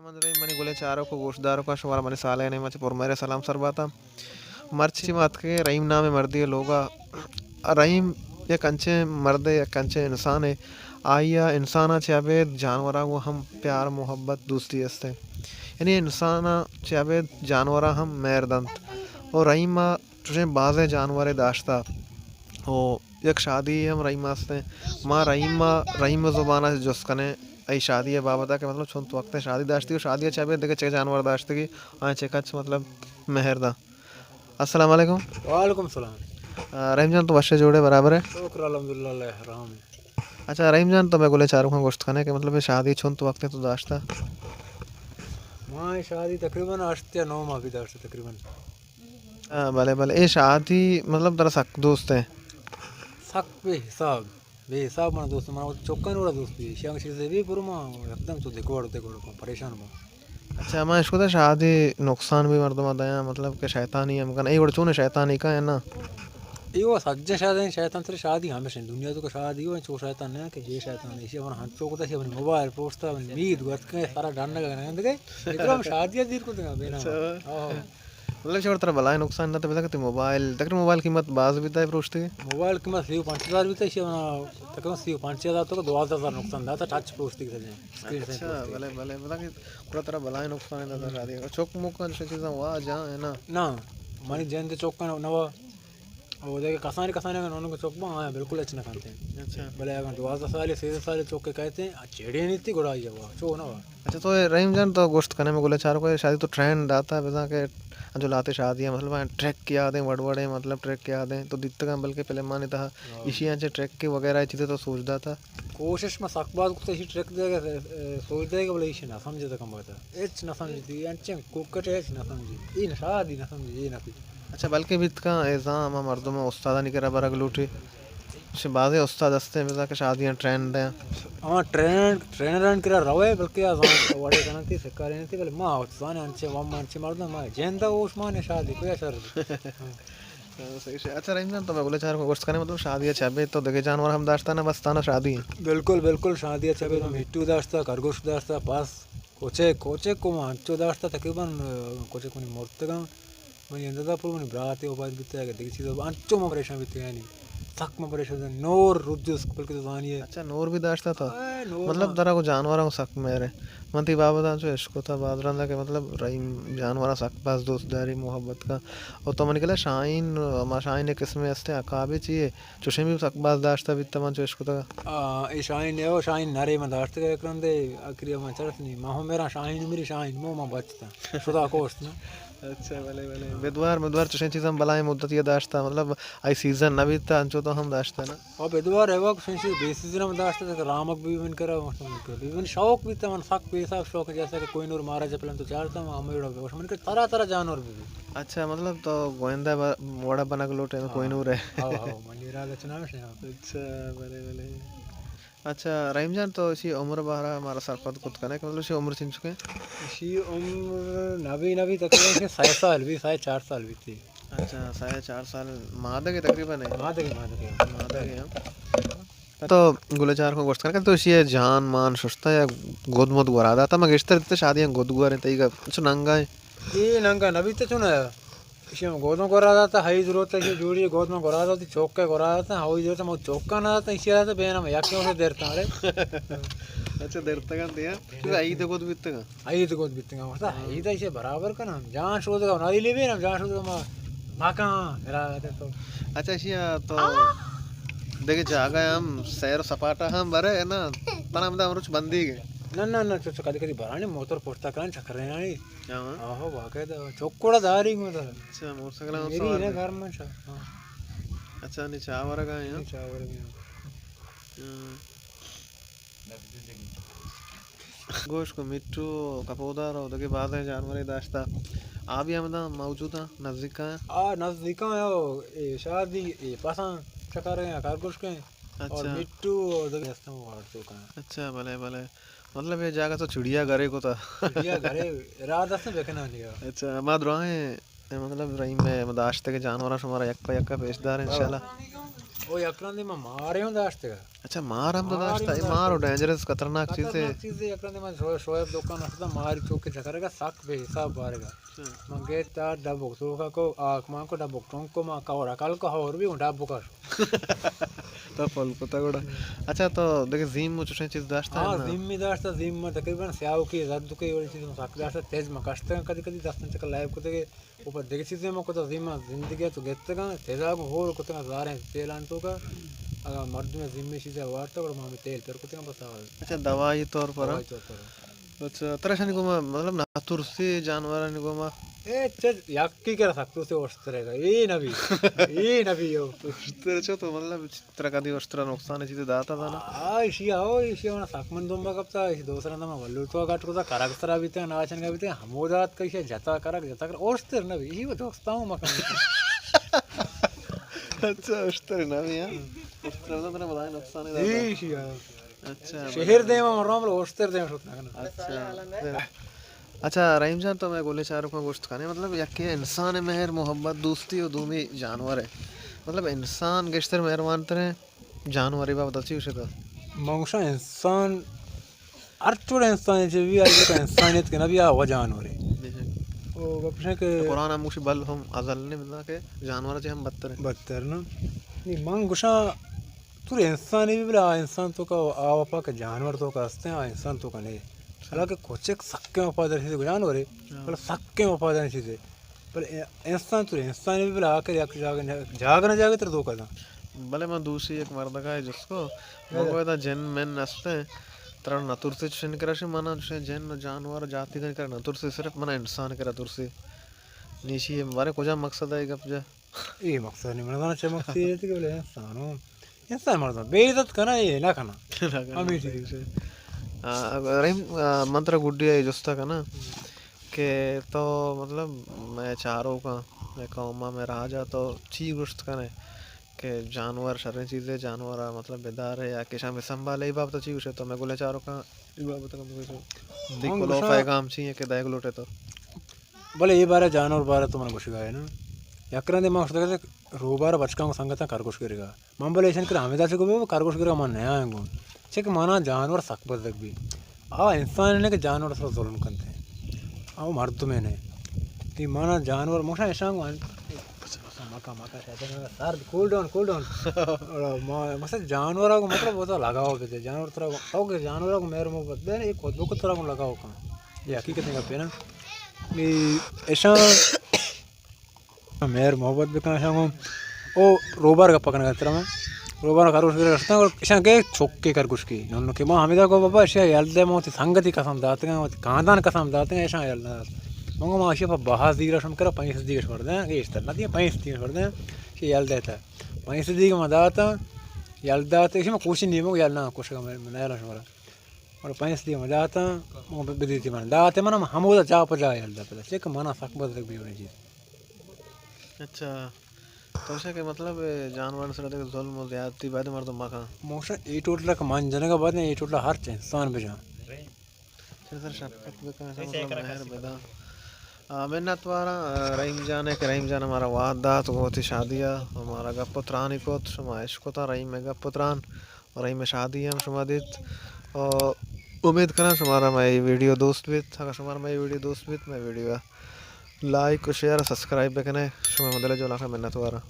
من رحیم، منی گلیں چاروک و گوشداروکاں، شمارا منی سالے نیما چہ پر مہر سلام سر باتا۔ مرچی ما اتکگیں رحیم نامیں مردے لوگا۔ رحیم یک انچیں مردے، یک انچیں انسانے، آئی ء انسان ء چہ ابید جانوراں گوں ہم پیار، محبت، دوستی است انت۔ یعنی انسان ء چہ ابید جانوراں ہم مہر دنت۔ و رحیم ء چوشیں بازیں جانورے داشتہ۔ و یک شادی ہم رحیم ء است انت۔ ما رحیم ء، رحیم ء زبان ء جست کنیں، ای شادی ء بابت ء کہ مطلب چنت وقت ء شادی داشتی و شادی ء چہ ابید دگہ چہ جانور داشتگی، آیاں چہ کچ مطلب مہر داں۔ السلام علیکم۔ وعلیکم السلام۔ آ، رحیم جان، تو وش جوڑے برابر ہے؟ شکر الحمدللہ، اللہ رحم ہے۔ اچھا رحیم جان، تو میں گلے چاروکاں گوشت کنے کہ مطلب یہ شادی چنت وقت تو داشتا؟ ما شادی تقریباً ہشت یا نو ماہ بھی داشتا تقریباً۔ ہاں، بلے، بلے۔ اے شادی مطلب ترا سک دوست ہے؟ سک بے حساب۔ بے حساب من دوست، من چوکاں وڑا دوست بی۔ شیاں چیزے بی برو ما یکدم تو دگوڑ، دگوڑ کو پریشان با۔ اچھا، ما اشکتا شادی نقصان بھی مردم دیاں، مطلب کہ شیطانی ہم کن۔ اے وڑ چون شیطانی کا ہے نا؟ اے وہ سجے شادی، شیطان تر شادی ہمیشہ دنیا تو کا شادی ہو، چو شیطان نہ کہ یہ شیطان ہے، اسی ہمارا ہنچو کو تھا، اسی ہماری موبائل پوستا، ہماری مید گوت کے سارا ڈن لگا رہے ہیں، دیکھے؟ اتنا ہم شادی دیر کو دینا بینا۔ اچھا۔ ہاں۔ مطلب، شی وڑ ترا بلائیں نقصان نہ تو بزاں کہ تئی موبائل، تقریباً موبائل قیمت باز بیتا ہے پروشتے؟ موبائل قیمت سی و پنچ ہزار بیتا، شی ونا تقریباً سی و پنچ ہزار تو دوازدہ ہزار نقصان داتا، ٹچ پروشتے کے سجے، اسکرین سے اچھا، پروشتے۔ بلے، بلے، بلے کہ گڑا ترا بلائیں نقصان ہے داتا شادی۔ چوک موکاں چیزاں وا جا ہے نا؟ نا، منی جند چوک نوا۔ او دگہ کسانی کسانی اگاں نونک چک باں، آیاں بالکل ہچ نہ کنت۔ اچھا۔ بلے اگاں دوازدہ سالی، سیزدہ سالی چک کہتے ہیں، آ چیڑے نہیں تھی گڑا یہ ہوا، چو نہ ہوا۔ اچھا، تو رحیم جان تو گوشت کنے میں گلے چار کو شادی تو ٹرینڈ داتا بزاں کہ جو لاتے شادی ہے، مطلب ٹریک یاد ہیں، وڑ وڑ ہیں، مطلب ٹریک یاد ہیں، تو دیتگاں بلکہ فلمانی تہا ہاں۔ ایشی آنچے ٹریک کے وغیرہ چیزیں تو سوچ داتا۔ کوشش ما سک باز کتا ایشی ٹریک دے گا، سوچ دے گا، بلے ایشی نہ سمجھے تو کم باتا۔ ہچ نہ سمجھتی، انچیں کوکٹ ہچ نہ سمجھی۔ اے نہ شادی نہ سمجھی، اے نہ کچھ۔ اچھا، بلکیں بیت کن ایزاں ہما مردم استادانی کرا برگ لوٹی۔ چہ بازیں استاد ہستیں بزاں کہ شادیاں ٹرینڈ دیں۔ ہاں، ٹرینڈ، ٹرینران کرا روے، بلکہ آ زان وڑے کننتی، سکارینتی، بلے ما وت زانے انچیں وام انچیں مردم، ما جند اوش مانے شادی، کوئی اثر۔ ہاں، صحیح شے۔ اچھا رحیم جان، تو میں گلے چار کو گوشت کنے، مطلب شادی اچھا بے تو دگہ جانور ہم داشتا نا، بس تانا شادی ہیں؟ بالکل، بالکل، شادی اچھا بے تو مٹو داشتا، خرگوش داشتا، پس کوچک، کوچک کو ما انچو داشتا تقریباً، آ، کوچک منی مرتگاں۔ منی اندازہ پر منی براتے وفات بیتے، اگر دگہ چیز انچو ما پریشان بیتے یعنی سک ما پریشان بیتے۔ نور رجس بلکہ تو زانی ہے۔ اچھا، نور بھی داشتا تھا؟ اے، نور مطلب ما ترا کو جانوراں سک میرے۔ من تی بابت انچو اشکتا باز رندا کہ مطلب رحیم جانوراں سک باز دوست داری محبت کا۔ اور تو من کلا شاہین، ما شاہین ایک قسم ہستے عقابے چیے۔ چوشیں بھی سک باز داشتہ بیت من چو اشکتگ۔ آ، اے شاہین ہے، او شاہین نرے من داشتگ یک رندے، آخری من چرس نہیں۔ ما ہم میرا شاہین، میری شاہین، مو من بچتا۔ شدا کوشت نا۔ اچھا، بلے، بلے۔ ہاں۔ بدوار، بدوار چوشیں چیزاں بلائیں مدت یہ داشتہ، مطلب آئی سیزن نہ بیتا، انچو تو ہم داشتہ نا؟ او بدوار ہے، وہ چوشیں چیز بے سیزن ہم داشتہ، کہ رامک بھی من کرا، بھی من شوق بیتا، من سک بے حساب شوق، جیسا کہ کوہ نور مہاراج پلن تو چارتا، ہم ہمیں من کہ طرح طرح جانور بھی۔ اچھا، مطلب تو گوئندہ ب-، وڑا بنگ لوٹے، ہاں۔ کوہ نور ہے۔ ہاں، ہاں، منی ارادہ چنان ہے۔ اچھا، بلے، بلے۔ اچھا، رحیم جان، تو اسی عمر بارا ہمارا سرپد کت کنے کہ مطلب اسی عمر چنچکے؟ اسی عمر نبی، نبی تقریباً سہ سال بھی، سہ چار سال بھی تھی۔ اچھا، سہ چار سال مادگ ہے تقریباً ہے؟ مادگ ہے، مادگ ہے۔ مادگ ہے، ہاں۔ تو گلے چار کو گوشت کنے کہ تو اسی جان مان ششتا یا گد مد گورا داتا، ما گشتر دیتا شادیاں گد گوریں، تئی گا چو ننگا ہے؟ اے ننگا نبی تو چون ہے؟ ایشی ہم گودوں گورا داتا، ہئی ضرورت ہے، ایشی جوڑی گودوں گورا داتا، چوکے گورا داتا، ہئی ضرورت ہے، مو چوکا نہ داتا، ایشی داتا، بین ہم یکی ہم سے درتا، ارے۔ اچھا، درتگاں دیا۔ تو عید گود بیتگاں؟ عید گود بیتگاں، ورتا ہاں۔ عید ایشی برابر کنم، جان شودگا، نالی لیبی نم، جان شودگا ما مکان، ارا تو۔ اچھا، ایشی تو دگہ جاگہ ہم سیر و سپاٹا ہم برے نا، تنا ہمدا ہم روچ بندی گئے۔ نہ، نہ، نہ، چو، چو، کدی، کدی برانی موتر پوشتا کرن چکرے نانی۔ ہاں۔ آہو، باقاعدہ چوک گڑا داری گوں دار۔ اچھا، موٹر سائیکل ہم میری سوار نا ہے۔ گھر میں چا-، ہاں۔ اچھا، نی چاہ ورگا ہیں؟ نی چاہ ورگا ہیں۔ ہاں۔ گوش کو مٹو، کپودار اور دگہ بازیں جانورے داشتا۔ آ بھی ہمدا موجود ہیں، نزدیک ہیں؟ آ نزدیک ہیں، او، اے شادی، اے پساں چکر ہیں، خرگوش کے ہیں۔ اور اچھا۔ مٹو، اور دگہ ہستم وارتو کا۔ اچھا، بلے، بلے۔ مطلب، یہ جاگہ تو چڑیا گھرے کو تھا۔ چڑیا گھرے ارادہ سے بکنا نہیں۔ اچھا، ما دراہیں، مطلب، رحیم میں داشت کے جانوراں شمارا یک پہ یک پیش دار انشاءاللہ۔ او یک رندے ما مارے ہوں داشتگا۔ اچھا، مار ہم تو مار داشتا؟ ہم اے مار و داشتگا۔ ڈینجرس، خطرناک چیزے۔ خطرناک چیزے۔ یک رندے ما شو-، شعیب دکان اشتا، ماری چوکے چکرگا سک بے حساب بارگا۔ اچھا۔ من گیت دار ڈبک توکا کو، آک مان کو ڈبک ٹونک کو، ما کور اکل کو ہور بھی ہوں ڈبک اش۔ تو پل کتا گڑا۔ اچھا، تو دیکھ زیم و چوشیں چیز داشتا ہاں، ہے نا؟ زیم می داشتا، زیم ما تقریباً سیاہو کی زد کے اور چیز ما سک داشتا، تیز ما کشتا، کدی کدی دست من چکر لائب کتے کے، او پہ دگہ چیزے ما کتا زیم ما زندگی تو گتگا، تیزا کو ہور کتگا زاریں تیلان توکا، اگر مردم زیم می چیزے وارتا، گڑا ما ہمیں تیل پر کتگا بس آ۔ اچھا، دوائی طور پر؟ دوائی طور پر۔ اچھا، ترا شانی گوما، مطلب، نہ ترسی جانورانی گوما؟ اے چہ یکی کرا سک ترسی اشترے گا، اے نبی، اے نبی یو۔ اشتر چو تو، مطلب، ترا کدی اشترا نقصان چیزے داتا تھا نا؟ آ، ایشی آو، ایشی ہونا سک من دوم بگپتا، ایشی دوسرا نما ولو تو گٹ کو تا، کرگ سرا بیتے، ناچن گا بیتے، ہمو دات کا ایشی جتا کرگ، جتا کرگ، اشتر نبی، ایشی وہ دوستا ہوں مکان۔ اچھا، اشتر نبی، ہاں؟ اشتر تو ترا بلائیں نقصان داتا۔ ایشی آو۔ اچھا، شہر دیما من رام لو اشتر دیما شت نہ کناں۔ اچھا۔ اچھا، رحیم جان، تو مئے گلیں چاروکاں گوشت کنے، مطلب، یکے انسان ءِ مہر، محبت، دوستی و دومی جانور ءِ۔ مطلب، انسان گیشتر مہروان تریں، جانور ءِ بابت چی گوشے تو؟ من گوشاں انسان، ہر چوڑ انسان چہ بھی، ہر چوڑ انسانیت کہ نہ بھی، آ وہ جانور ہے۔ بے شک۔ او گپ ہے کہ قرآن ہم گوشی، بل ہم ازل نے بنا کہ جانور چہ ہم بدتر ہیں۔ بدتر نا۔ نہیں، من گوشاں تو انسان ہی بھی بلا، آ انسان توکا، آ وفا کہ جانور توکا ہستے ہیں، آ انسان توکا نہیں۔ حالانکہ کچک سکیں وفادار چیزے جانور ہے، ہاں۔ بلے سکیں وفادار چیزے۔ بلے انسان تو انسان بھی بلے آخر یک جاگہ نہ، جاگہ نہ جاگہ تر دھوکہ داں۔ بلے من دوشی یک مردکا جست کو، من گوشت جن من ہستے، ترا نہ ترسی چشن کرا شی، منا چشن جن و جانور جاتی کن کرا نہ ترسی، صرف منا انسان کرا ترسی۔ نیشی بارے کجا مقصد ہے گپ جا؟ اے مقصد نہیں، من زاناں چہ مقصد ہے کہ بلے انسان ہو۔ انسان مردم بے عزت کنا، اے نہ کنا۔ نہ کنا، ہمیشی۔ صحیح، صحیح۔ آ، رحیم، آ، من ترا گڈی ءَ جستا کنا کہ تو مطلب مئے چاروکاں، مئے قوم ءَ، مئے راج ءَ تو چی گوشت کنے کہ جانور شریں چیزے، جانور ءَ مطلب بدارے یا کہ شاں بسنبھالے، اے بابت ءَ چی گوشے تو مئے گلیں چاروکاں اے بابت ءَ کمو گوشے؟ دی من کلو گوشاں پیغام چی ہے کہ دئیگ لوٹے تو؟ بلے اے بارہ جانور بارہ تو من گوشگا ہے نا۔ یک رندے من گوشتگ کہ روبار بچکاں سنگتاں کرگوش گرگا۔ من بلے ایشان کرا ہمیدا چہ گو بابا کرگوش گرگا من نیاں گوں۔ چہ کہ منا جانور سک بزگ بی۔ آ انسان نے کہ جانور سر ظلم کنتے۔ آ مردم نے۔ تی منا جانور موشا ایشان گوں۔ مکا، مکا، شیطان، سر، کول ڈاؤن، کول ڈاؤن۔ ما، مثلاً جانور کو مطلب وہ تو لگاؤ بیتے۔ جانور ترا، او کہ جانور کو مہر محبت دے، ایک خود بخود ترا کو لگاؤ کن۔ یہ حقیقت ہے کہ نا۔ اے ایشاں مہر محبت بکن ایشاں گوں۔ او روبار گپا کنگا ترا من۔ روبار کرگوش گرگا رستاں، ایشاں گئے چکے کرگوشکی۔ نون کہ ما ہمیدا گو بابا ایشاں یل دے، ما وتی سنگتی قسم داتگاں، وتی کاندان قسم داتگاں، ایشاں یل نہ دات۔ من گو ما ایشی پہ بہا زیرا شم کرا پنچ سدی اش مردیں، گیشتر نہ دیا پنچ سدی اش مردیں، ایشی یل دیتا۔ پنچ سدی ما داتا، یل دات، ایشی ما کوشی نیمو یل نہ کشگا من، من نیلا شمارا۔ اور پنچ سدی ما داتا، ما بدیتی من۔ داتے من ہم ہمودا جا پہ جا یل دا پدا۔ چہ کہ منا سک بزگ بی وڑیں چیز۔ اچھا، تو شا کہ مطلب جانور سر دیکھ ظلم و زیادتی بعد مردم مکن۔ موشا اے ٹوٹلا کہ من جنگا بعد اے ٹوٹلا ہر چہ انسان بجان۔ سر شفقت بکن، مطلب مہر بدان۔ آ، منت واراں، آ، رحیم جان ءَ کہ رحیم جان ءَ مارا وہد دات گوں وتی شادی ءَ، مارا گپ و ترانی کت، شما اشکتاں رحیم ءِ گپ و تران، و رحیم ءِ شادی ہم شما دیت۔ و امید کناں شمارا مئے ویڈیو دوست بیت۔ اگر شمارا مئے ویڈیو دوست بیت، مئے ویڈیو ءَ لائک و شیئر و سبسکرائب بکنے۔ شما مدل جو لاکھ منت واراں۔